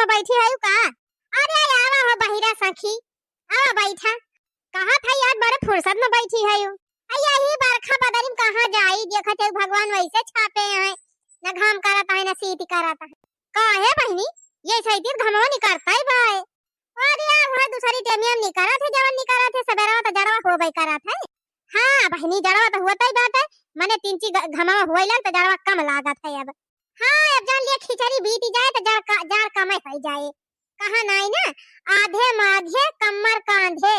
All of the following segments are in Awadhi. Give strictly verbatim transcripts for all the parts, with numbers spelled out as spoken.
तो बैठी है का? अरे आवा हो बहिरा सखी, आवा बैठा। कहाँ था यार, बड़े फुर्सत में बैठी है। अरे यही बरखा बदरी में कहाँ जाई, देखत है भगवान वैसे छापे हैं, न घाम करत है न शीत करत है। काहे बहिनी, ये सही दिन घमवा निकरता है भाई। अरे यार, वह दूसरी टेमिया में निकरत है, जवन निकरत है, सबेरवा तो जड़वा होबे करत है। हाँ बहिनी, जड़वा तो होत ही बात है, मने तीन ची घ-, घमवा होए लग तो जड़वा कम लागत है अब। हाँ, अब जान लिया खिचड़ी बीती जाए तो जड़ का, जड़ कम हो जाए। कहा नाई ना, आधे माघे कमर कांधे।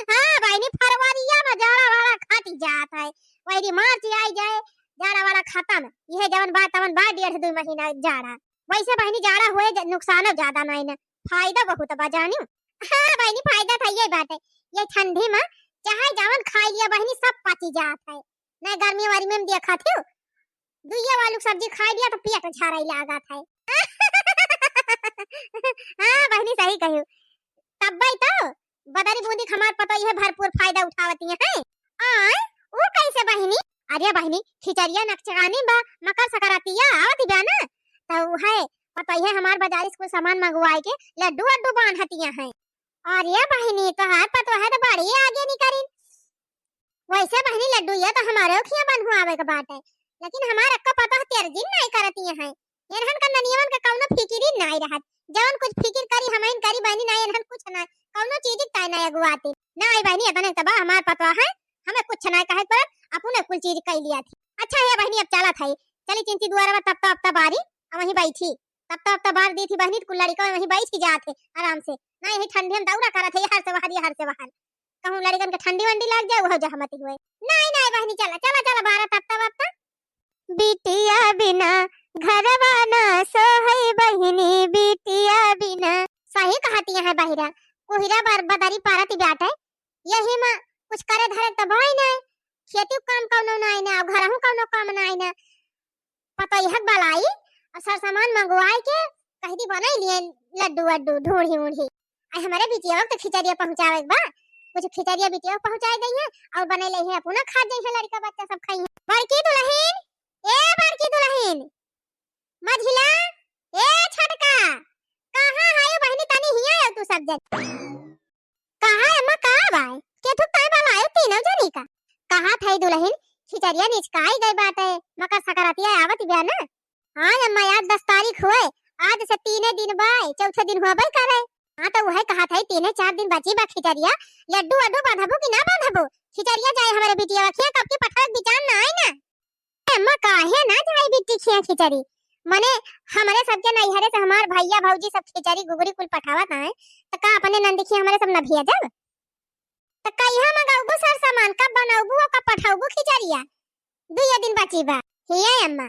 हाँ बहिनी, फरवरिया में जाड़ा वाड़ा खाती जात है, वही मार्च आई जाए, जाड़ा वाड़ा खत्म। यह जवन बात तवन बा, डेढ़ दो महीना जाड़ा। वैसे बहिनी, जाड़ा हुए ज-, नुकसानो ज्यादा नाई ना, फायदा बहुत बा जानियो। हाँ बहिनी, फायदा था ये बात है, ये ठंडी में चाहे जवन खाई लिया बहिनी, सब पची जात है। नहीं गर्मी वाली में देखा थी, दुइया वालू सब्जी खाई लिया तो पेट झराई लागत है। हाँ बहिनी, सही कही। तब्बे तो बदरी बूंदी क हमार पतोहिया भरपूर फायदा उठावती हैं। आय, ऊ कैसे बहिनी? अरे बहिनी, खिचड़िया नकचकानी बा, मकर सकरातिया आवत बा ना, तो ऊ है पतोहिया हमार बाजारी से कुल सामान मंगवाए के लड्डू अड्डू बांधतिया हैं। अरे बहिनी, तोहार पतोह तो बड़ी आगे निकरी। वैसे बहिनी लड्डू, ये तो हमारे खिया बनहुआवे के बाटे, लेकिन हमार अक्का पतोह तेरजिन नाई करतिया हैं। एनहन का ननियवन का कौनो फिकिर ही नाई रहत। जवन कुछ फिकिर करी हमइन करी बहिनी, नाई एनहन कुछ नाई, कौनो चीज ताई नाई अगुआती। नाई बहिनी, एतने तबा हमार पतोह है, हमें कुछ नाई कहे के पड़त, अपने कुल चीज कई लिया थी। अच्छा है बहिनी, अब चलत है, चली चिंची दुआरा में तब तब तब बारी, अब वहीं बैठी, तब तब तब बार दी थी बहिनी, तो कुल लड़िका वहीं बैठ ही जात है आराम से। ना यही ठंडी में दौरा करत है, हर से बाहर, ये हर से बाहर। कहूँ लड़िकन के ठंडी वंडी लाग जाए, वह जहमती हुए। नाई, नाई बहिनी, चला, चला, चला, बारा तब तब अब तक। बिटिया बिना घरवा ना सोहई बहिनी, बिटिया बिना। सही कहती है बहिरा, कोहिरा बर-, बदरी पारत बाटे, यही में कुछ करे धरे त भाई नाई, खेती काम कौनो नाई ना, घरहू कौनो काम नाई ना। पतोहिया के बलाई और सर सामान मंगवाए के कह दी बनाई लिए लड्डू वड्डू ढूंढी ऊंढी। आई हमारे बिटिया के तो खिचड़िया पहुंचावे के बा, कुछ खिचड़िया बिटिया के पहुंचाए दई है और बने ले है अपना खा जाई है, लड़का बच्चा सब खाई है। बड़की दुल्हन, ए बड़की दुल्हन, मझिला, ए छोटका, कहाँ है बहिनी, तनी हिया आओ तू सब जन। कहा अम्मा, का बाय? केथू ताई बलायो तीनों जनी का? कहा थई दुल्हन, खिचड़िया निचकाई गई बाटे, मकर सकरातिया आवत बिया ना। हाँ अम्मा, आज दस तारीख हुए, आज से तीने दिन बाय, चौथे दिन हुआ बाय करे। हाँ तो वह कहा थई तीने चार दिन बची बा खिचड़िया, लड्डू वड्डू बांधबू कि ना बांधबू? खिचड़िया जाए हमारे बिटिया खिया, कब की पठावे के विचार ना आई ना। ए अम्मा, काहे ना जाई बिट्टी खिया खिचड़ी? मने हमरे सबके नैहरे से हमार भैया भौजी सब खिचड़ी गुगरी कुल पठावत आए, त का अपने नंद खिया हमरे सब न भेजब? त कहिया मंगाउबू सर सामान, कब बनौबू और कब पठाउबू खिचड़िया? दुइये दिन बची बा। हिये अम्मा,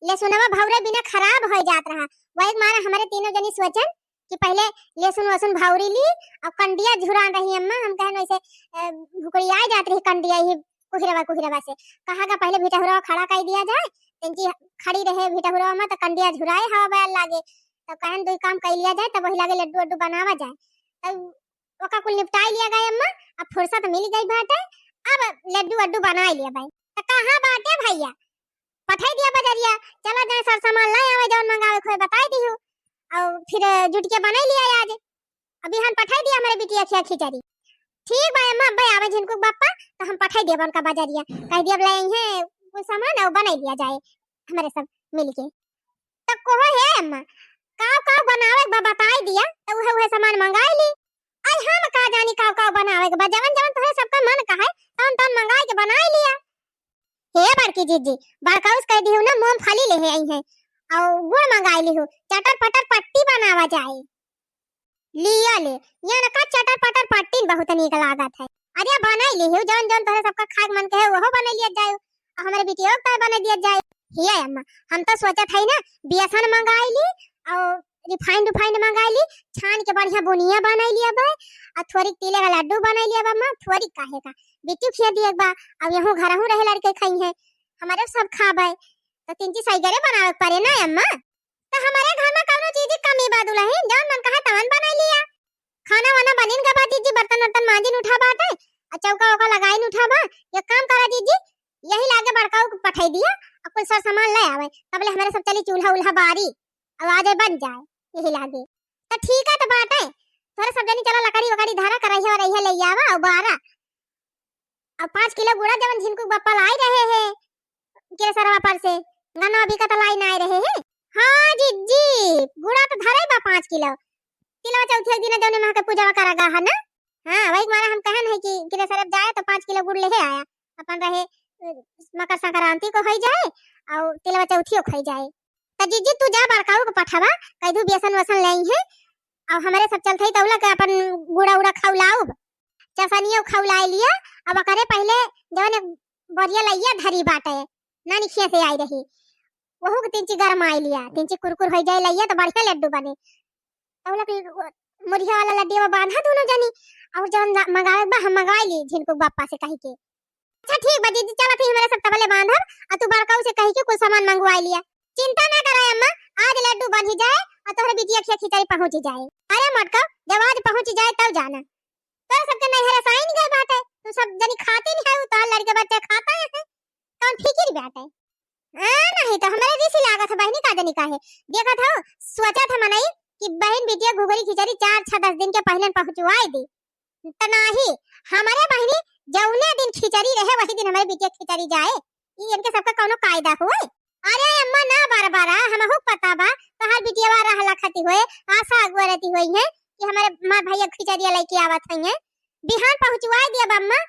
ले सुनवा भौरे बिना खराब हो जात रहा, वही मारे हमरे तीनों जनी सोचन कि पहले लहसुन वहसुन भौरी ली और कंडिया झुरान रही अम्मा, हम कहन वैसे, अ, भुकड़िया जात रही कंडिया ही कुहिरवा कुहिरवा से। कहा का पहले भिटहुरवा खड़ा कर दिया जाए, तेंची खड़ी रहे भिटहुरवा में तो कंडिया झुराए हवा बयार लागे। तब कहन दुई काम कर लिया जाए, तब वही लागे लड्डू वड्डू बनावा जाए। तब ओका कुल निपटाई लिया गए अम्मा, अब फुर्सत मिल गई बाटे, अब लड्डू वड्डू बनाई लिया भाई। तो कहाँ बाटे भैया? पठाई दिया बजरिया, चला जाए सर सामान लाए आवे, जौन मंगावे खोए बताई दिहू, और फिर जुट के बनाई लिया आज। अभी हम पठाई दिया हमारे बिटिया खिया खिचड़ी। ठीक बा अम्मा, अब्बे आवे झिनकू के बापा, तो हम पठाई दिया उनका बजरिया, कह दिया ले आई है कुछ सामान और बनाई लिया जाए हमारे सब मिलके। तब कहो हे अम्मा, काव काव बनावे के बा बताई दिया, तो उहे उहे सामान मंगाई ली। आई हम का जानी काव काव बनावे के बा, जवन जवन तोहरे सबका मन कहे, तवन तवन मंगाई के बनाई लिया। हे बड़की जीजी, बड़काउस कह दिहु ना, मूंगफली ले आई है और गुड़ मंगाई लिहु, चटर पटर पट्टी बनावा जाए। लिया ले, यहाँ का चटर पटर पट्टी बहुत नीक लागत है। अरे बनाई लिहु, जौन जौन तोहरे सबका खाए के मन कहे, वहो बनाई लिया जाए, और हमारे बिटिया का बनाई दिया जाए। हिया अम्मा, हम तो सोचत है ना, बेसन मंगाई ली और रिफाइंड उफाइंड मंगाई ली, छान के बढ़िया बुनिया बनाई लिया बा, और थोड़ी तिले का लड्डू बनाई लिया बा अम्मा, थोड़ी काहे का, बिट्टी खिया दिए बा, अब यहू घरहू रहे लड़के खाई है, हमारे सब खाबे, तो तीन चीज सही करे बनावे के पड़े ना अम्मा। तो हमारे घर में कौनो चीज की कमी बा दुल्हन, जौन मन कहा तवन बनाई लिया। खाना वाना बनिन का बा जीजी, बर्तन वर्तन मांजिन उठा बाटे, आ चौका वौका लगाइन उठा बा। एक काम करा जीजी, यही लागे बड़काऊ के पठाई दिया, आ कुल सर सामान ले आवे, तबले हमारे सब चली चूल्हा उल्हा बारी, अब आ जाए बन जाए। यही लागे। त ठीक है, त बाटे, तोहरे सब जनी चला लकड़ी वकड़ी धरा, करैया वरैया ले आवा अउ बारा। अब पाँच किलो गुड़ा जवन झिनकू बप्पा लाई रहे हैं केसरवा पर से, गन्ना अभी का त लाई नाय रहे हैं। हाँ जिज्जी, गुड़ा त धरे बा पाँच किलो, तिलवा चौथी एक दिन जौने माँ के पूजा करा गा है ना। हाँ, वही मारा हम कहन है कि केसरवा जाए त पाँच किलो गुड़ लेहे आया, अपन रहे, अ, मकर संक्रांति को होई जाए अउ तिलवा चौथियो खाई जाए। त जिज्जी तू जा बड़काऊ के पठावा, कह दू बेसन वसन लाई है, अउ हमरे सब चलत है तौला के अपन गुड़ा उड़ा खौलाउब, चसनियो खौलाए लिया। अब ओकरे पहिले जवन एक बोरिया लइया धरी बाटे, नानी खिया से आई रही, वहू के तिनची गरमाए लिया, तिनची कुरकुर होई जाए लइया त बढ़िया लड्डू बने। तौला के मुरिया वाला लड्डिया बांधा दोनों जनी, अउर जवन ला-, मंगावे के बा हम मंगवाए ली झिनकू बप्पा से कही के। अच्छा ठीक बा जिज्जी, चला फिर हमरे सब तबले बांधब, अ तू बड़काऊ से कही के कुल सामान मंगवाए लिया। चिंता ना करे अम्मा, आज लड्डू बन ही जाए अउर तोहरे बिटिया खिया खिचड़ी पहुँच ही जाए। अरे मोटका, जब आज पहुँच ही जाए तब जाना, तोरा सबके नैहरे साइन गए बाटे, तू सब जनी खाते नहीं है, तोहर लड़के बच्चे खाता है, कौन फिकिर बाटे? आ, नहीं तो हमरे रीसी लागत है बहिनी, का जनी काहे। देखत हो, सोचत है मनई कि बहिन बिटिया घुघरी खिचड़ी चार छह दस दिन के पहिले पहुँचवाए दी। त नाही, हमरे बहिनी जौने दिन खिचड़ी रहे, वही दिन हमरे बिटिया खिचड़ी जाए। ई इनके सबका कौनो कायदा हुए? अरे अम्मा ना बरबरा, हमहू पता बा, तोहार बिटिया रहला खाती हुए, आशा अगुआ रहती हुई है कि हमरे माँ भैया खिचड़िया लेके आवत हुई है। बिहान पहुँचवाए दिया अम्मा,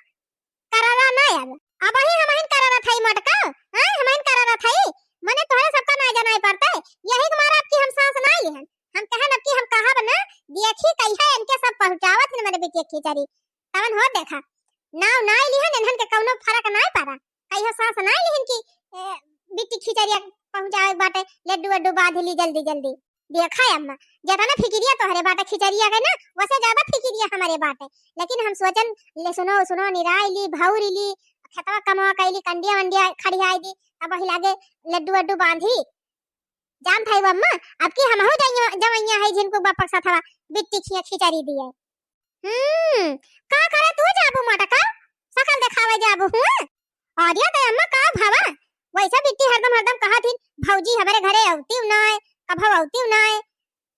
करारा ना अब। अबही हमहिन करारा थई मोटका, हैं? हमहिन करारा थई। मने तोहरे सबका ना जनाई पड़ते। यही के मारा अब की हम सांस ना लिहन। हम कहन अब की हम कहब ना, देखी कहिया इनके सब पहुँचावत है मेरे बेटी खिचड़ी। तवन हो देखा, नाव ना लिहन, इन्हन के कौनो फर्क ना पड़ा। कहिया सांस ना लिहन की, ए, बिट्टी खिचड़िया पहुँचावे के बाटे, लड्डू वड्डू बांध ली जल्दी जल्दी। देखा है अम्मा, जितना फिकिरिया तोहरे बाटे खिचड़िया के ना, वसे ज्यादा फिकिरिया हमरे बाटे। लेकिन हम सोचन, ले सुनो, सुनो, निराई ली, भौरी ली, खेतवा कमवा कैली, कंडिया वंडिया खड़ियाई दी, अब वही लागे लड्डू वड्डू बांधी। जान थाई अम्मा, अब की हमहू जइया, जवइया है झिनकू बप्पा के साथवा बिट्टी खिया खिचड़ी दिए। हम्म, का करे तू जाबू मोटका? सकल देखावे जाबू हुआ? अरे तो अम्मा का भवा? वैसे बिट्टी हरदम हरदम कहत हिन, "भौजी हमरे घरे अउतिउ नाय, कभव अउतिउ नाय।"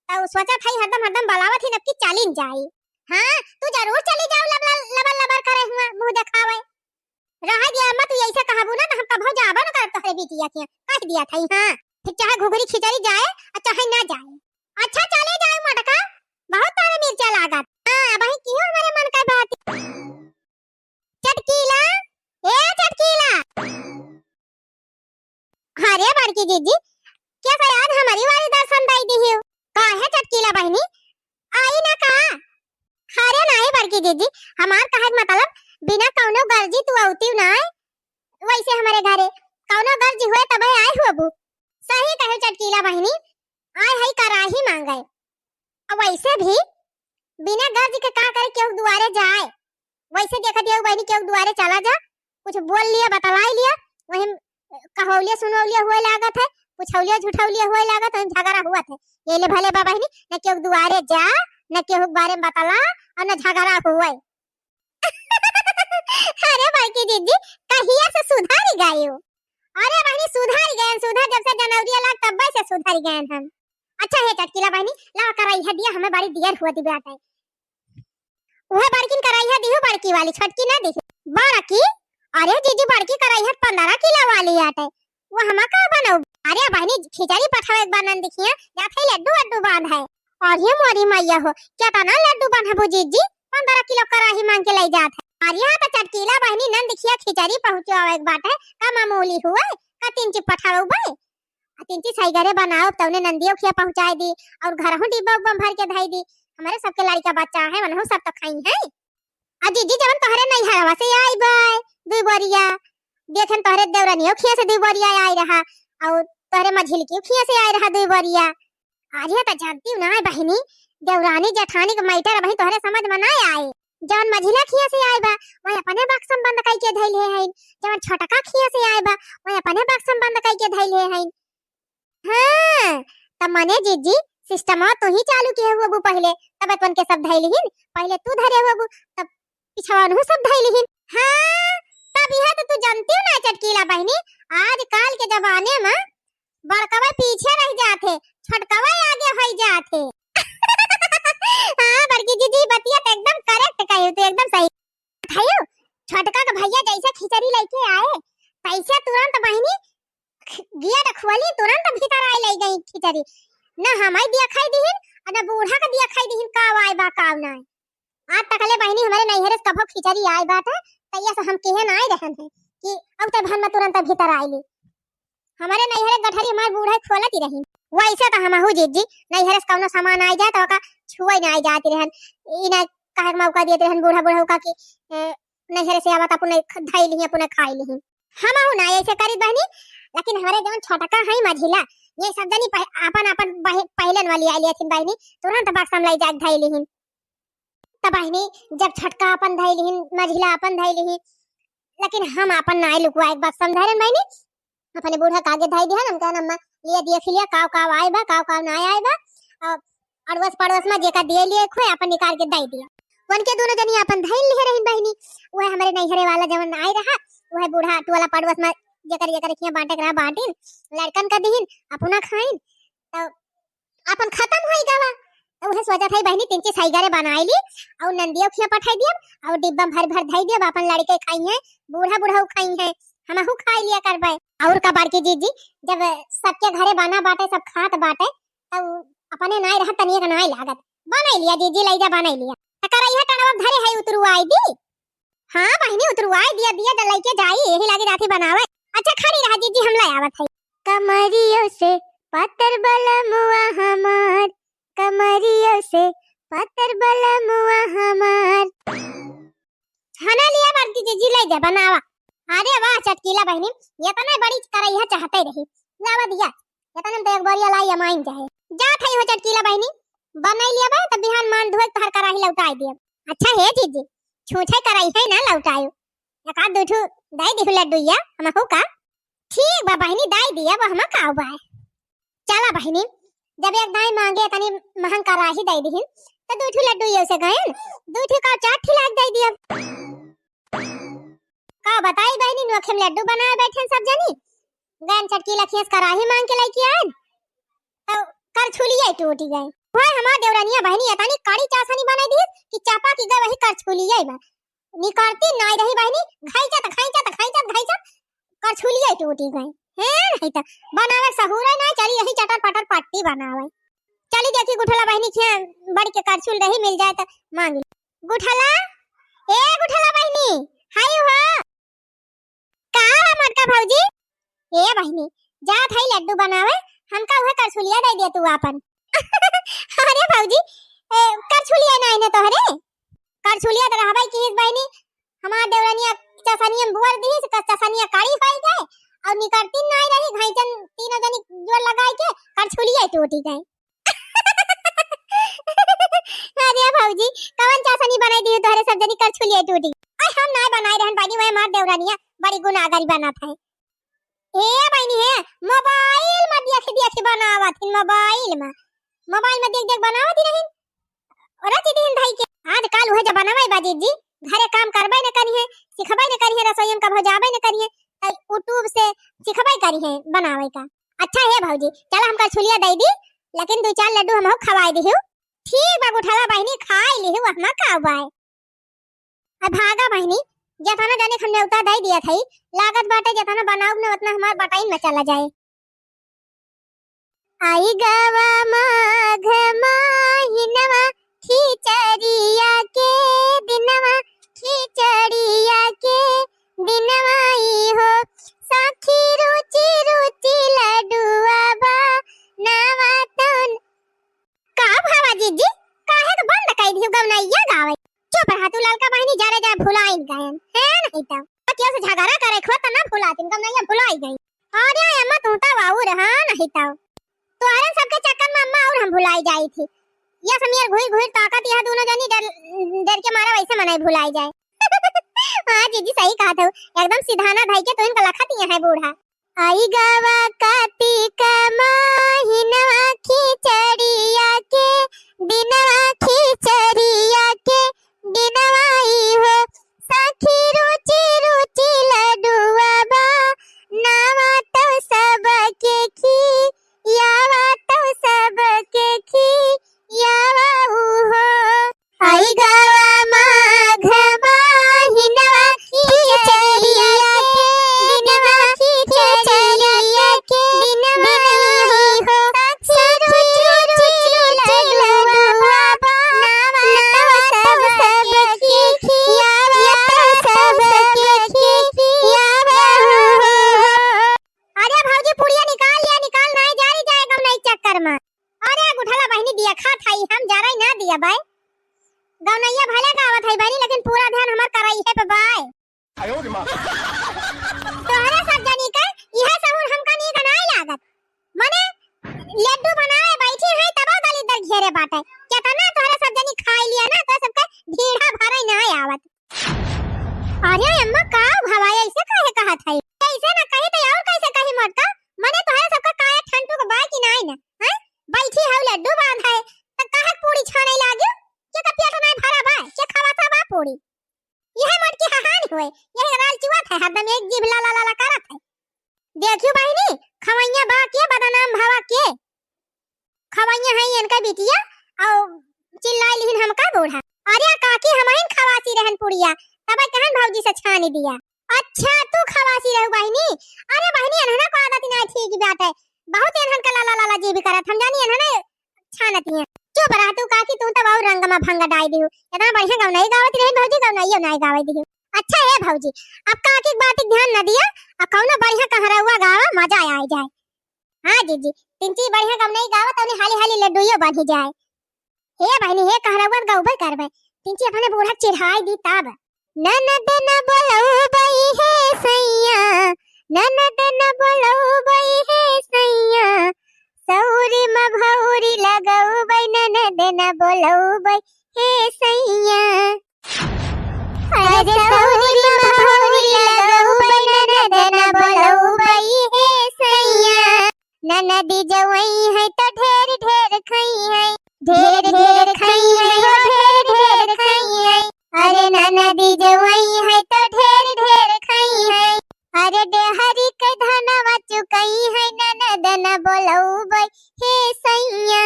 तो सोचत हई हरदम हरदम बलावत हिन, अब की चलिन जाई। हाँ, तू जरूर चली जाऊ लबला-, लबर लबर करे हुआ, मुँह देखावे। रहा दिया अम्मा, तू ऐसे कहबू ना तो हम कभव जाबो न करब तोहरे बिटिया के, कह दिया था। हाँ, फिर चाहे घुघरी खिचड़ी जाए अउर चाहे ना जाए। अच्छा चले जाए मोटका, बहुत तारे मिर्चा लागत। हाँ, अबही किहो हमरे मन का बात। चटकीला, ए चटकीला। अरे बड़की जिज्जी, कैसे आज हमरी वारी दर्शन दई दिहिउ? काहे चटकीला बहिनी, आई ना का? अरे नाही बड़की जिज्जी, हमार कहे के मतलब बिना कौनो गर्जी तू अउतिउ नाय, वैसे हमरे घरे कौनो गर्जी हुए तबे आए होबू। सही कहे चटकीला बहिनी, आए हई कराही मांगे। अब वैसे भी बिना गर्ज के का करे केहू दुआरे जाए? वैसे देखत हऊ बहिनी केहू दुआरे चला जा, कुछ बोल लिया, बतलाई लिया, वही कहौलिया सुनौलिया हुए लागत है, पुछौलिया झुठौलिया हुए लागत है, झगड़ा हुआ थे। ये ले भले बा बहिनी, न केहू दुआरे जा, न केहू के बारे में बतला, अउर न झगड़ा हुए। अरे बड़की जिज्जी, कहिया से सुधर गयो? अरे बहिनी सुधर गए, सुधर जब से जनौरिया लाग तब्बे से सुधर गए हम। अच्छा हे चटकीला बहिनी, ला कराई है दिया, हमें बड़ी दियर हुआ दी बाटे। वह बड़किन कराई है दिहु बड़की वाली, छोटकी ना दिही। बड़की? अरे जिज्जी बड़की कराई है पन्द्रह किलो वाली आटे, वो हमा का बनाऊ? अरे बहिनी खिचड़ी पठावे एक बार नन दिखिया, या थे लड्डू वड्डू बांध है। अरे मोरी मैया हो, केतना लड्डू बांधबू जिज्जी, पन्द्रह किलो कराही मांग के ले जात है। अरे हाँ तो चटकीला बहिनी नन दिखिया खिचड़ी पहुँचवावे एक बाटे, का मामूली हुए, का तीन चिप पठावे बे? आ तीन चीज सही घरे बनाओ, तौने नंदियो खिया पहुँचाए दी, अउर घरहू डिब्बा उब्बा में भर के धई दी। हमरे सबके लड़का बच्चा है, वनहु सब तो खाई है। आ जिज्जी जवन तोहरे नैहरवा से आई बाय दुई बोरिया, देखन तोहरे देवरानियो खिया से दुई बोरिया आई रहा, अउर तोहरे मझिलकियो खिया से आई रहा दुई बोरिया। अरे तो जानती हूँ ना बहिनी, देवरानी जेठानी के मैटर अबही तोहरे समझ में ना आए। जवन मझिला खिया से आए बा, वही अपने बक्सम बंद कई के धइले हईन। जवन छोटका खिया से आए बा, वही अपने बक्सम बंद कई के धइले हईन। हाँ, त मने जिज्जी, सिस्टमवा तू ही चालू किहे हुआ बू पहिले, तब अपन के सब धइले हिन। पहिले तू धरे हुआ बू, तब पिछवा उनहु सब धइले हिन। हाँ, तब यह तो तू जानती हूँ ना चटकीला बहिनी, आजकल के जमाने में बड़कवा पीछे रह जात है, छोटकवा आगे होइ जात है। हाँ बड़की जीजी, बतिया तो एकदम correct कही तू, एकदम सही। भाइयो, छोटका के भैया जैसे खिचड़ी लेके आए, तैसे तुरंत बहिनी ख-, गेट खोली, तुरंत भीतर आए ले गई खिचड़ी। न हमाई दिया खाई दिहिन, और न बूढ़ा के दिया खाई दिहिन, का आए बा, का नाय। आज तकले बहिनी हमरे नैहरे से कभो खिचड़ी आए बाटे, तैया से हम केहे ना आए रहन है कि अब ते भन में तुरंत भीतर आइली। हमरे नैहरे गठरी हमार बूढ़ा खोलत ही रही। वैसे तो हमहू जीजी नैहरे से कौनो सामान आए जाए तो ओका छुए ना आए जात रहन। ई ना कहे के मौका देत रहन बूढ़ा बूढ़ा का कि, ए, नैहरे से आवत अपने ख-, धई लिही, अपने खाई लिही। हमहू ना ऐसे करित बहिनी, लेकिन हमरे जौन छोटका है मझिला, ये सब जनी पह-, अपन अपन बह-, पहलन वाली आइली हथिन बहिनी, तुरंत बक्सम लाई जाके धई लिहिन। त बहिनी, जब छोटका अपन धई लिहिन, मझिला अपन धई लिहिन, लेकिन हम अपन नाई लुकवाए के बक्सम धरेन बहिनी, अपने बूढ़ा के आगे धई दिहन, हम कहन, "अम्मा, लिया देख लिया, काव काव आए बा, काव काव ना आए बा।" और अड़ोस पड़ोस में जेका दिए लिए खोए, अपन निकाल के दई दिया। उनके दोनों जनी अपन धई लिहे रहिन बहिनी, वह हमरे नैहरे वाला जवन आए रहा, वह बूढ़ा टोला पड़ोस में जेकर जेकर खिया बांटे के रहा बांटिन, लड़कन का दिहिन, अपना खाइन। तो अपन खतम होई गवा। तो उहे सोचत हई बहिनी, तीन चीज सही घरे बनाई ली, और नंदियो खिया पठाई दियब, और डिब्बा में भर भर धई दियब, अपन लड़के खाई हैं, बूढ़ा बूढ़ा खाई हैं, हमहू खाई लिया करबे। और का बड़की जीजी, जब सबके घरे बना बाटे, सब खात बाटे, तो अपने नाई रहत तनिए का नाई लागत। बनाई लिया जीजी, लई जा बनाई लिया। तो करैया टनवा धरे है उतरू आई दी। हाँ बहिनी, उतरवाई दिया, दिया जब लइके जाई, यही लागे जाथी बनावे। अच्छा, खड़ी रहा जीजी, हम ले आवत हई। कमरियो से पातर बलमुआ हमार, कमरियो से पातर बलमुआ हमार। हना लिया बड़की जीजी, ले जा बनावा। अरे वाह चटकीला बहिनी, ये तो नहीं बड़ी करैया चाहते रही, लावा दिया। ये तो नहीं तो एक बोरिया लाई अमाइन चाहे। जात हई हो चटकीला बहिनी, बनाई लिया बा, तब बिहान मान धोए तोहर कराही लौटाई दिया। अच्छा हे जीजी, छूछे कराई है ना लौटायो। एक आध दू ठू दई दिहु लड्डूया, हमहू का। ठीक बा बहिनी, दई दिया, अब हम का बा। चला बहिनी, जब एक दाई मांगे तनी महंग कराही दई दिहिन, तो दू ठू लड्डूया से गयन, दू ठू का चार ठू लाग दई दिया। का बताई बहिनी, नोखे में लड्डू बनाए बैठे सब जनी। गयन चटकीला खियस कराही मांग के लइके आयन, तो करछुलिये टूटी गए। ओए हमार देवरनिया बहिनी, एतनी कड़ी चासनी बनाई दिहिस कि चापा की गए वही करछुलिये में। निकरती नाई रही बहिनी, घाइचत, घाइचत, घाइचत, घाइचत करछुलिये टूटी गए। हे नहीं तो बनावे सहूरे नाई, चली यही चटर पटर पट्टी बनावे। चली देखी गुठला बहिनी खिया बड़ी के करछुल रही, मिल जाए तो मांग ली। गुठला, ए गुठला बहिनी, हाय हो। का बा मोटका भौजी? ए बहिनी, जात हई लड्डू बनावे, हमका उहे करछुलिया दे दे तू आपन। अरे भौजी, ए, करछुलिया नाई ने तोहरे? करछुलिया तो रहबे की बहिनी, हमार देवरनिया चसनिया में बुअर दिहिस, क-, चसनिया कड़ी होई गए, और निकरती नाई रही, घाइचन तीनों जनी जोर लगाई के करछुलिया टूटी गए। अरे भौजी, कवन चासनी बनाई दिहु तोहरे सब जनी करछुलिया टूटी। अरे हम नाई बनाई रहन बहिनी, वह हमार देवरनिया बड़ी गुनागरी बनात है। ए बहिनी हे, मोबाइल में देखी देखी बनावत हिन, मोबाइल में, मोबाइल में देख देख बनावत ही रहिन। और रच दिन धई के। आजकल उहे जमाना में बा जीजी, घरे काम करबे न करिहे, सिखबे न करिहे, रसोई में कभो जाबे न करिहे, त YouTube से सिखबे करिहे बनावे का। अच्छा हे भौजी, चला हमका करछुलिया दे दी, लेकिन दू चार लड्डू हमहू खवाई दिहु। ठीक बा गुठला बहिनी, खाई लिहु, हमा का बाय। अब भागा बहिनी, जेतना जने हम नेवता दे दिया थई, लागत बाटे जेतना बनाउब न उतना हमार बटाइन में चला जाए। आई गवा माघ माहिनवा, खिचड़िया के दिनवा, खिचड़िया के दिनवा ई हो, साखी रुचि रुचि लडुआ बा, नवा तन। का भावा जीजी, काहे के बंद कई दिहु गवनैया गावे? चुप रहा तू ललका बहिनी, जरे जा भुलाइन गयन, है नहीं तो। केहू से झगड़ा करे खुआ त ना भुलातिन, गवनैया भुलाई गई। अरे अम्मा, तू तो बाबू रहा नहीं तो। तोहरे सबके चक्कर में अम्मा और हम भुलाई जाई थी। या समीर घुई घुई ताकत यह दोनों जनी डर, डर के मारा वैसे मनाई भुलाई जाए। हाँ जीजी, सही कहा था, एकदम सिधाना भाई के तो इनका लखत यहाँ है बूढ़ा। आई गवा कातिक महिनवा, खिचड़िया के दिनवा, खिचड़िया के दिनवा ई हो, साखी रुचि रुचि लडुआ बा, नावा तो सबके खियावा तो सब बाय। गौनैया भले गावत है बहिनी, लेकिन पूरा ध्यान हमार करइहे पे बाय। आयो रे माँ। तोहरे सब जनी के इहे सहूर हमका नीक नाई लागत। मने लड्डू बनावे बैठी है तबो दलिद्दर घेरे बाटे। केतना तोहरे सब जनी खाई लिया ना, तो सबके ढीढ़ा भरे नाई आवत। अरे अम्मा, का भवा, ऐसे काहे कहत है? ऐसे ना कही तो और कैसे कही मोटका? मने तोहरे सबका काया ठंटू के बा कि नाई ना? हैं? बैठी हऊ लड्डू बांधे, त काहे पूड़ी छाने लाग्यो? के का पेट नाई भरा बा? के खवाता बा पूड़ी? यह मोटकी हहान हुए, यह राल चुआत है, हरदम एक जीभ ला ला ला ला करत है। देखियो बहिनी, खवैया बा के, बदनाम भवा के? खवैया है इनका बिटिया, और चिल्लाए लिहिन हमका बूढ़ा। अरे काकी, हमहिन खवासी रहन पुड़िया, तब कहन भौजी से छानी दिया। अच्छा, तू खवासी रहू बहिनी? अरे बहिनी, एनहना को आदत ना ठीक बात है, बहुत एनहन का लाला लाला जी भी करत, हम जानी एनहना छानती हैं। चुप रह तू काकी, तू तो और रंग में भंग डाई दिहू। इतना बढ़िया गौनई गावत रही भौजी, गौनइयो नाई गावे दिहू। अच्छा ए भौजी, अब काकी के बात के ध्यान न दिया, अब कौनो बढ़िया कहरौआ गावा, मजा आ जाए। हाँ जीजी, तिनची बढ़िया गौनई गावा, तौने हाली हाली लड्डूयो बनी जाए। हे बहिनी, हे कहरौआ गौबे करबे, तिनची अपने बूढ़ा चिढ़ाई दी तब। ननद न बोलौबै हे सैया, ननद न बोलौबै हे सैया, सौरी म भौरी लगौबै, ननद न बोलौबै हे सैया। अरे सौरी म भौरी लगौबै, ननद न बोलौबै हे सैया। ननदी जवई है तो ढेर ढेर खई है, ढेर ढेर खई है हो, ढेर ढेर खई है। अरे ननदी जवई है तो ढेर ढेर खई है। अरे डेहरी के धनवा चुकई है, ननद न बोलौबै हे सैया।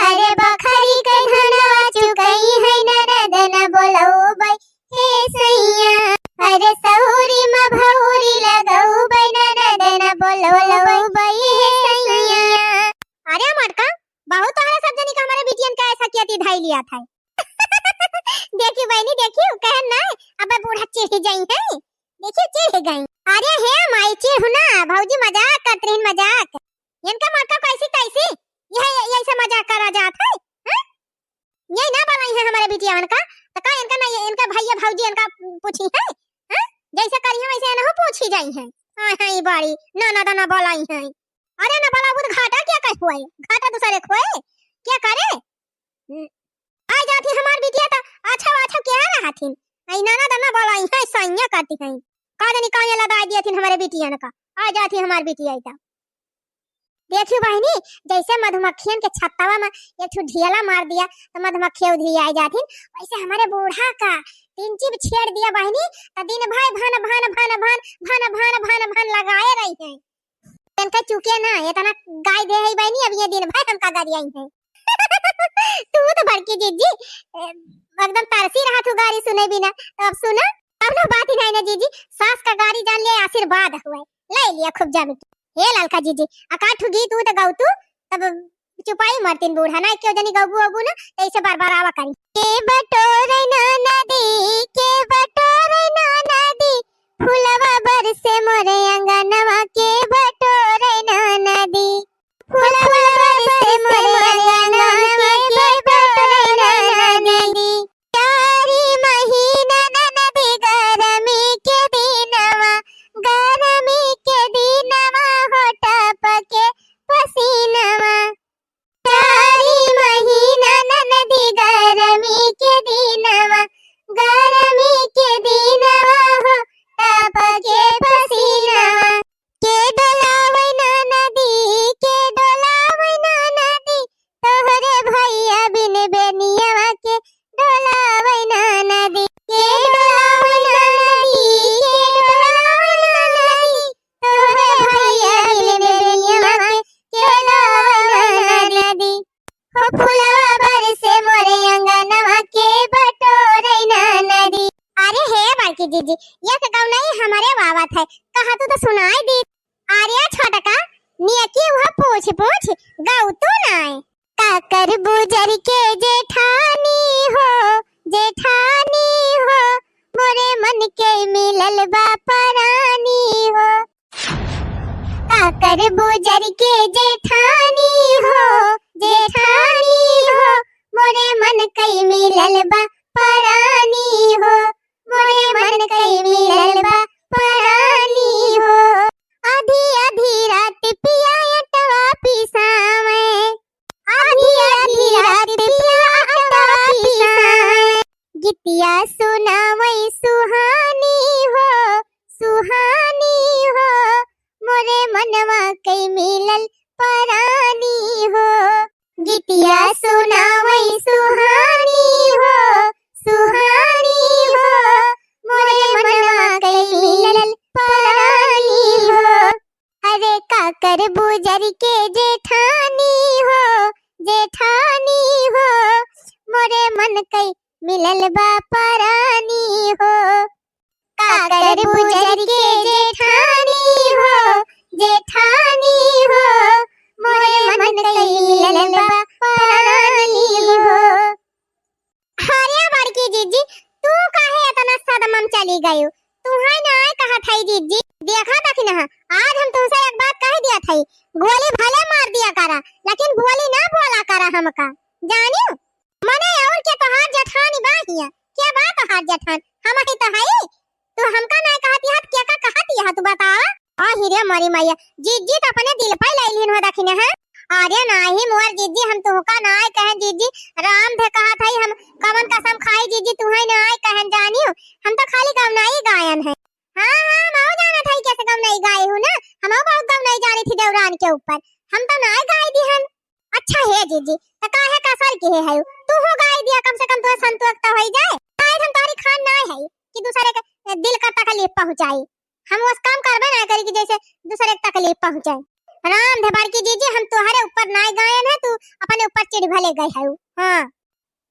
अरे बखरी के धनवा चुकई है, ननद न बोलौबै हे सैया। अरे सौरी म भौरी लगौबै, ननद न बोलौबै हे सैया। अरे मटका, बहुत तोहरा सब जनी का हमारे बिटियन का ऐसा किया थी धाई लिया था। देखी बहिनी, देखी, उ कहन ना, अब बूढ़ा चिढ़ जाई है। देखी, चिढ़ गई। अरे हे माई, चिढ़ ना, भौजी मजाक करत रही, मजाक। इनका मटका कैसी तैसी, यह, यह, यही से मजाक करा जात है, हैं? यही ना बोलाई है हमारे बिटिया इनका, तो का इनका ना, ये इनका भैया भौजी इनका पूछी है, हैं? जैसे करी है वैसे इनहु पूछी जाई है। हाँ, हाँ, ये बड़ी, ना, ना, ना, ना बोलाई है। अरे ना बोला, वो तो घाटा क्या कह हुआ है? घाटा दूसरे खोए, क्या करे? हम्म, आ जाती हमार बिटिया तो अच्छा, अच्छा क्या रहथिन? आई ना, ना, ना बोलाई है, सैया करती हैं। का जानी काहे लदाई दिया थी हमारे बिटिया ने का, आ जाती हमार बिटिया इता। देखियो बहिनी, जैसे मधुमक्खियन के छत्तवा में एक ठो ढियला मार दिया, तो मधुमक्खिया उधियाई जाथिन, वैसे हमारे बूढ़ा का तिनची छेड़ दिया बहिनी, तो दिन भर भन, भन, भन लगाए रही हैं। इनका चुके ना, इतना गाय दे है बहिनी, अब ये दिन भर हमका गरियाई है। तू तो बड़की जीजी, ए, एकदम तरसी रहा तू गारी सुने बिना, तो अब सुना। कौनो बात ही नहीं ना जीजी, सास का गारी जान लिया आशीर्वाद हुए, ले लिया खूब जम के। हे ललका जीजी, अकाठू गीत ऊ तो गौतू, तब चुपाई मरतीन बूढ़ा, ना क्यों जनी गौबू अबू ना, तो ऐसे बार बार आवा करी। के बटोरे ना नदी, के बटोरे ना नदी, फुलवा बरसे मोरे अंगनवा, के बटोरे ना नदी, फुलवा बरसे मोरे अंगनवा, के बटोरे ना नदी। चारी महीना ननदी गरमी के दिनवा, गरमी के दिनवा हो टपके पसीनवा। चारी महीना ननदी गरमी के दिनवा, गरमी के दिनवा हो टपके पसीनवा। के डोलावै ना नदी, के डोलावै ना नदी, तोहरे भैया बिन बेनियवा के डोलावै ना नदी। के डोलावै ना नदी, के डोलावै ना नदी, तोहरे भैया बिन बेनियवा के डोलावै ना नदी। हो फुलवा बरसे मोरे अंगनवा, के बटोरे ना नदी। अरे हे बड़की जीजी, ये तो गौनई हमरे वावत है, कहा तू तो सुनाई दी। अरे छोटका, नियकी वह पूछ पूछ गौतू नाय। काकर बुजर के जेठानी हो, जेठानी हो, मोरे मन के मिलल बा परानी हो। काकर बुजर के जेठानी हो, जेठानी हो, मोरे मन कइ मिलल बा परानी हो, मोरे मन कइ मिलल बा परानी हो। आधी आधी रात पिया अटवा पिसावे, आधी आधी रात पिया अटवा पिसावे। गीतिया सुनावै सुहानी हो, सुहानी हो, मोरे मनवा कइ मिलल परानी हो। गीतिया सुनावै सुहानी हो, सुहानी हो, मोरे मनवा कइ मिलल परानी हो। अरे का करबू जरि के जेठानी हो, जेठानी हो, मोरे मन कइ मिलल बा परानी हो। का करबू जरि के जेठानी हो, जेठानी हो, मोरे मन कइ मिलल बा परानी हो। अरे बड़की जिज्जी, तू काहे एतना सदमा म चली गयू? तुहइ नाहीं कहत हई जिज्जी। देखा देखी ना, आज हम तुहसे एक बात कहि दिया थई, गोली भले मार दिया करा, लेकिन बोली ना बोला करा हमका, जानियो? मने और के तोहार जेठानी बा हिया? के बा तोहार जेठान? हमही तो हई। तू हमका नाहीं कहत हया, के का कहत हया, तू बतावा? आ हिरे मोरी मैया, जिज्जी तो अपने दिल पे लइ लिहिन हो दखिने हैं। अरे नाहीं मोर जिज्जी, हम तुहका नाहीं कहेन जिज्जी, राम धे कहत हई, हम कवन कसम खाई जिज्जी, तुहइ नाहीं कहेन जानियो, हम तो खाली गवनई गायन है। हाँ, हाँ, हम आउ जानत हई कैसे गवनई गाए हू ना, हम आउ बहुत गवनई जानी थी देवरान के ऊपर, हम तो नाहीं गाए दिहन। अच्छा हे जिज्जी, त काहे कसर के हे हयू? तू हो गाय दिया, कम से कम तोहे संतोष त होई जाए। शायद हम तोहरी खान नाय हई कि दूसरे के दिल का तकलीफ पहुँचाई। हम उस काम करबे नाय करी कि जैसे दूसरे के तकलीफ पहुँचाई। राम धे बड़की जिज्जी, हम तोहरे ऊपर नाय गायन है, तू अपने ऊपर चिढ़ भले गए हयू। हाँ,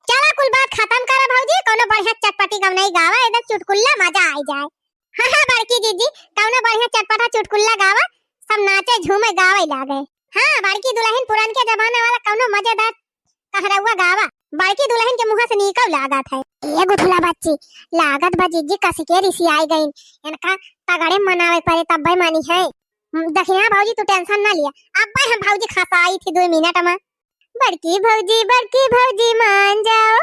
चला कुल बात खतम करा भौजी, कौनो बढ़िया चटपटी गवनई गावा, एकदम चुटकुल्ला मजा आई जाए। हाँ, हाँ, बड़की जिज्जी, कौनो बढ़िया चटपटा चुटकुल्ला गावा, सब नाचे झूमे गावे लागे। हाँ, बड़की दुलहिन पुरनके जमाना वाला कौनो मजेदार कहरौआ गावा, बड़की दुलहिन के मुँह से नीकौ लागत है। ए गुठला बच्ची, लागत बा जिज्जी कसिके रिसियाई गईन, इनका तगड़े मनावे परे तब्बे मानी है। हम्म, दखिना भौजी तू tension ना लिया, अब्बे हम भौजी खसाई थी दुइ मिनट मा। बड़की भौजी, बड़की भौजी मान जाओ,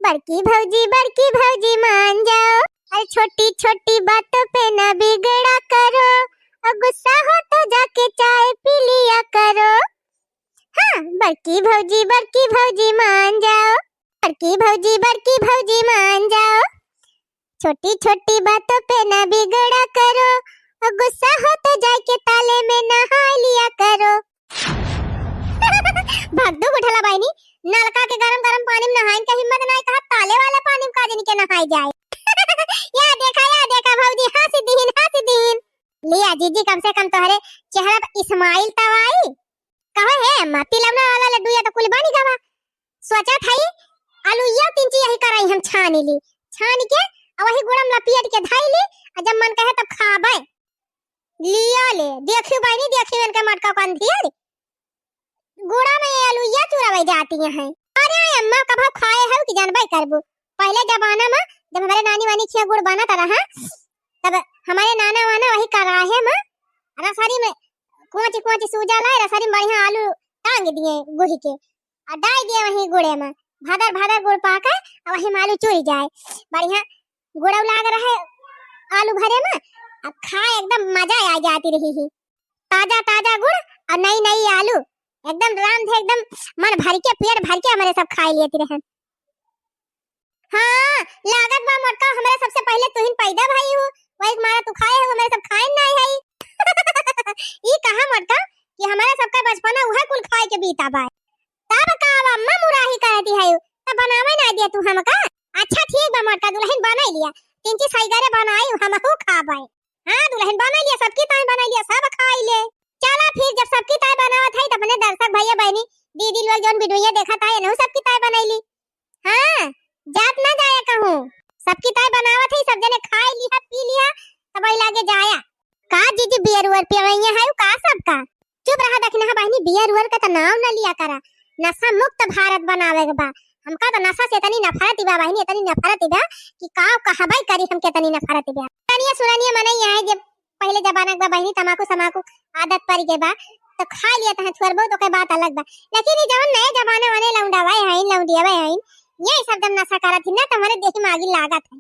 बड़की भौजी, बड़की भौजी मान जाओ, अरे छोटी छोटी बातों पे ना बिगड़ा करो, और गुस्सा हो तो जाके चाय पी लिया करो। हाँ, बड़की भौजी, बड़की भौजी मान जाओ, बड़की भौजी, बड़की भौजी मान जाओ, छोटी छोटी बातों पे ना बिगड़ा करो, और गुस्सा हो तो जाके ताले में नहा लिया करो। भगदू गुठला बहिनी, नलका के गरम गरम पानी में नहाइन के हिम्मत नाय, कहा ताले वाला पानी में का जनी के नहाई जाए। या देखा, या देखा भौजी, हँसी दीन, हँसी दीन। लिया जिज्जी, कम से कम तोहरे चेहरा पे smile तो आई। कहो हे अम्मा, तिलौना वाला लड्डू या तो कुल बनी गवा। सोचा था ई आलू या तीन चीज यही कराई हम छानी ली, छान के और वही गुड़ा में लपेट के धाई ली, और जब मन कहे तब खाबे। लिया ले, देखियो बहिनी, देखियो इनके मटका को अंधियर। गुड़ा में ये आलू या चुरावे जाती हैं। अरे अम्मा, कभो खाए हो कि जानबे करबू। पहले जमाना में जब हमारे नानी वानी खिया गुड़ बनत रहा, तब हमारे नाना वाना वही कराहे में रसरी में कोची कोची सूजा लाए, रसरी में बढ़िया आलू टांग दिए गुही के, आ डाल दिए वही गुड़े में, भदर भदर गुड़ पाके, आ वही में आलू चुरी जाए। बढ़िया गुड़ौ लाग रहे आलू भरे में, अब खाए एकदम मजा आ जाती रही ही। ताजा ताजा गुड़ और नई नई आलू, एकदम राम धे, एकदम मन भर के, पेट भर के हमारे सब खाए लेती रहे। हाँ, लागत बा मोटका, हमरे सबसे पहिले तुहिन पैदा भई हू, वही मारा तू खाए हो, हमरे सब खाए नाय हई। ई कहा मोटका कि हमरे सबका बचपना उहे कुल खाए के बीता बा। तब का अब अम्मा मुराही कहती है, तब बनावे ना दिया तू हमका। अच्छा ठीक बा मोटका दुलहिन, बनाई लिया, तीन चीज सही करे बनाई, हमहू खाबे। हाँ दुलहिन, बनाई लिया, सबकी ताई बनाई लिया, सब खाई ले। चला फिर, जब सबकी ताई बनावत है, तो अपने दर्शक भैया बहिनी, दीदी लोग जौन वीडियो देखत है, इनहू सबकी ताई बनाई ली। हाँ, जात ना जाया कहूँ, सबकी ताई बनावत है, सब जने खाई लिया, पी लिया, तब वही लागे जाया। का जीजी, बियर उयर पियवैया है का सबका? चुप रहा दखिनहा बहिनी, बियर उयर का तो नाव ना लिया करा। नशा मुक्त भारत बनावे के बा। हमका तो नशा से इतनी नफरत बा बहिनी, इतनी नफरत बा कि का कहबे करी, हमके इतनी नफरत बा। सुरनिया सुरनिया मनई है, जे पहले जमाना के बा बहिनी, तमाकू समाकू आदत पड़ गए बा, तो खा लिया तहाँ थोर बहुत, ओके बात अलग बा। लेकिन ये जवन नए जमाने वाले लौंडावे हैं, लौंडियावे हैं, ये सब जब नशा करत ही ना, तो हमारे देह में आगी लागत है।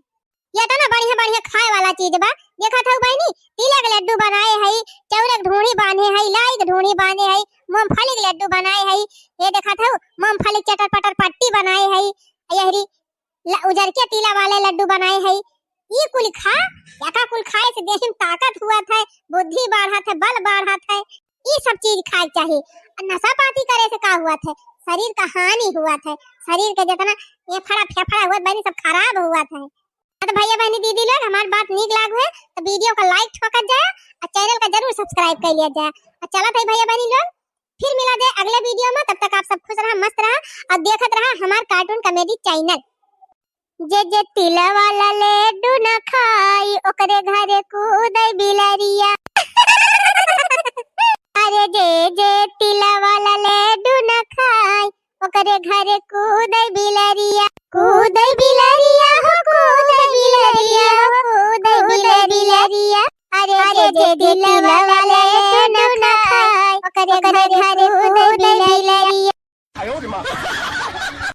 ये तो ना बढ़िया बढ़िया खाए वाला चीज बा। देखत हऊ बहिनी, तिला के लड्डू बनाए हई, चौरे के ढूंढी बांधे हई, लाई के ढूंढी बांधे हई, मूंगफली के लड्डू बनाए हई, ये देखत हऊ मूंगफली के चटर पटर पट्टी बनाए हई, यहरी ल-, उजरके तिला वाले लड्डू बनाए हई। ई कुल खा, एका कुल खाए से देह में ताकत हुआ था, बुद्धि बढ़त है, बल बढ़त है। ई सब चीज खाए के चाही। आ नशा पाती करे से का हुआ था? शरीर का हानि हुआ था। शरीर के जितना ये फड़ा फेफड़ा हुआ बनी सब खराब हुआ था। हाँ तो भैया बहनी दीदी लोग, हमार बात नीक लाग हुए तो वीडियो का लाइक ठोकत जाए और चैनल का जरूर सब्सक्राइब कर लिया जाए। और चलत है भैया बहनी लोग, फिर मिला जाए अगले वीडियो में। तब तक आप सब खुश रहा, मस्त रहा और देखत रहा हमार कार्टून कॉमेडी चैनल। जे जे तिला वाला लड्डू न खाई, ओकरे घरे कूदे बिलरिया। अरे जे जे तिला वाला लड्डू न खाई, ओकरे घरे कूदे बिलरिया, कूदे बिलरिया हो, कूदे बिलरिया हो, कूदे बिलरिया। अरे जे जे तिला वाला लड्डू न खाई, ओकरे घरे